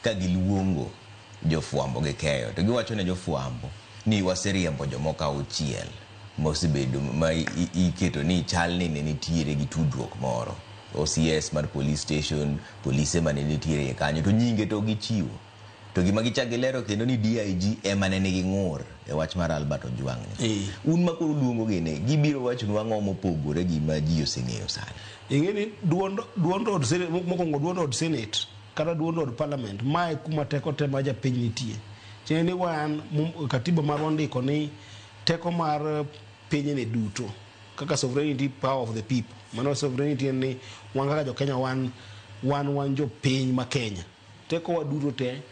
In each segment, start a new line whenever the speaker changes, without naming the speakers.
Ka giluongo jofwambo gi keyo to giwacho ne jofwambo ni waseriembo jomoko auchiel mosebedo ma iketo ni chal ni ne nitiere gi tudruok moro. OCS mar police station, polise mane nitiere kanyo to nyinge to gichiwo. To gima gichak gilero kendo ni DIG ema ne nigi ng'ur e wach mar Albert Ojwang ni. Un ma koro luongo gini, gibiro wachonu ang'o mopogore gi ma ji oseng'eyo sani?
Ing'e ni duond od senate, mokwongo duond od senate kata duond od parliament, mae kuma teko te mar japiny nitie. Tiende ni wan katiba marwa ondiko ni teko mar pinyni duto kaka sovereignty, power of the people. Mano sovereignty en ni wan kaka jo Kenya wan jopiny ma Kenya. Teko wa duto te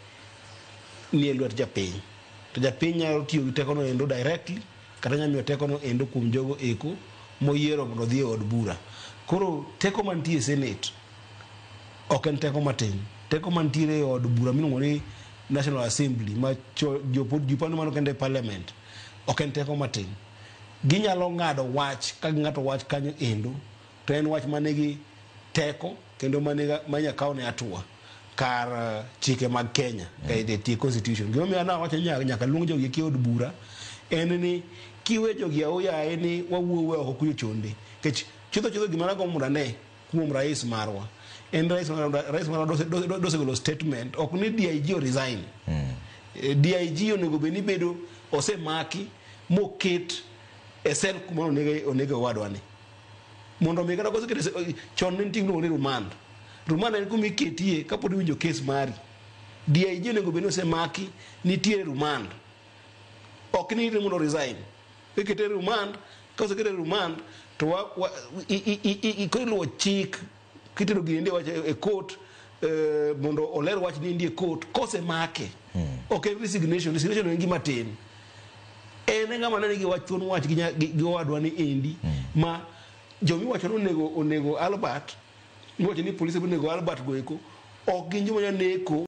nie lwet japiny. To japiny nyalo tiyo gi tekono endo directly kata nyalo miyo tekono endo kuom jogo eko moyiero mondo odhi e od bura. Koro teko mantie e senate ok en teko matin. Teko mantiere e od bura miluongo ni National Assembly ma jopod mano kende e parliament ok en teko matin. Ginyalo ng'ado wach ka ging'ado wach kanyo endo to en wach manigi teko kendo manya kawne hatua kar chike mag Kenya ka tie constitution. Gimomiyo an awacho ni nyaka luong jogi eki e od bura en ni kiwe jogi aoyaye ni wawuoyo oko kucho chonde. Nikech chutho chutho gima nagombo mondo ane kuom rais marwa en rais marwa dosegolo statement ok ni DIG o resign. DIG onego bed ni bedo osemaki moket e cell kuma onege owadwa ni. Mondo mi kata kosekete chon ne nitie gimiluongo ni remand. Remand en kuma iketie kapod iwinjo kes mari. DIG onego bed ni osemaki nitiere remand. Ok ni mondo resign. Ikete e remand, kosekete e remand to wa, i, koro iluwo chik kitero gini wach e court mondo oler wach ni e court kosemake. Ok en resignation, resignation en gima tin. En e ng'ama ne nigi wach thuon wach gi owadwa ni endi ma jomiwacho ni onego Albert miwacho ni polise onego Albert go eko ok gin joma nyalo neko.